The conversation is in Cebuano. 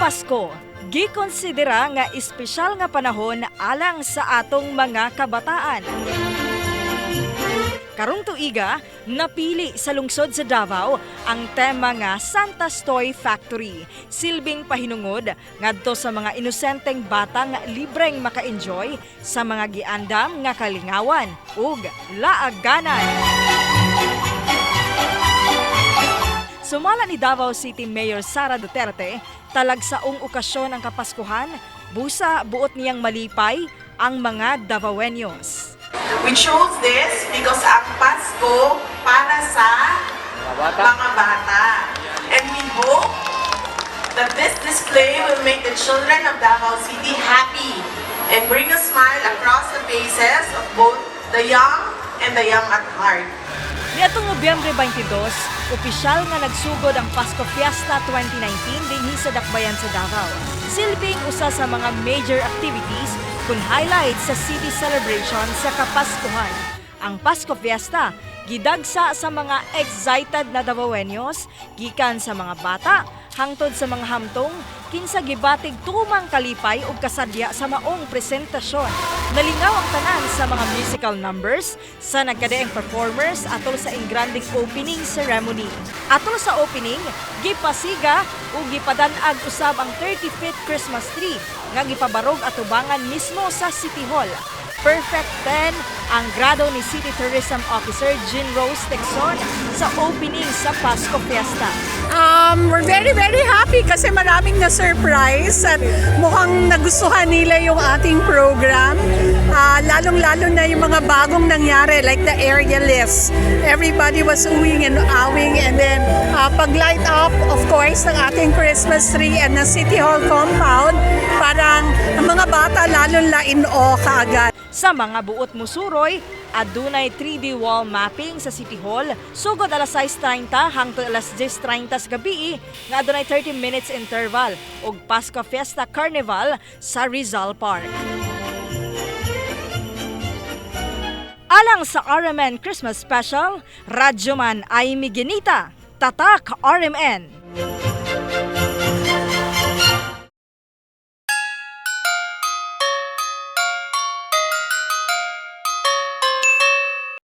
Pasko, gikonsidera nga espesyal nga panahon alang sa atong mga kabataan. Karong tuiga, napili sa lungsod sa Davao ang tema nga Santa's Toy Factory. Silbing pahinungod ngadto sa mga inosenteng batang libreng maka-enjoy sa mga giandam nga kalingawan ug laaganan. Sumala ni Davao City Mayor Sara Duterte, talagsaong okasyon ang Kapaskuhan, busa buot niyang malipay ang mga Davaoenos. We chose this because ang Pasko para sa mga bata. And we hope that this display will make the children of Davao City happy and bring a smile across the faces of both the young and the young at heart. Niadtong Nobyembre 22, opisyal nga nagsugod ang Pasko Fiesta 2019 dinhi sa Dakbayan sa Davao. Silbing usa sa mga major activities kun highlight sa city celebration sa Kapaskuhan. Ang Pasko Fiesta gidagsa sa mga excited na Davaoenos gikan sa mga bata hangtod sa mga hamtong, kinsa gibatig tumang kalipay ug kasadya sa maong presentasyon. Nalingaw ang tanan sa mga musical numbers sa nagkadaiyang performers atol sa engrandeng opening ceremony. Atol sa opening, gipasiga ug gipadan-ag usab ang 30-feet Christmas tree nga gipabarog atubangan mismo sa City Hall. Perfect 10 ang grado ni City Tourism Officer Jean Rose Texon sa opening sa Pasko Fiesta. We're very, very happy kasi maraming na-surprise at mukhang nagustuhan nila yung ating program. Lalong-lalo na yung mga bagong nangyari, like the aerialists. Everybody was oohing and ahhing, and then pag-light up, of course, ng ating Christmas tree and the City Hall compound, parang ang mga bata lalo na in awe kaagad. Sa mga buot musuroy, adunay 3D wall mapping sa City Hall sugod alas 6:30 hangtod alas 10:30 sa gabi nga adunay 30 minutes interval, ug Pasko Fiesta Carnival sa Rizal Park. Alang sa RMN Christmas Special, Radyoman Amy Ginita, Tatak RMN.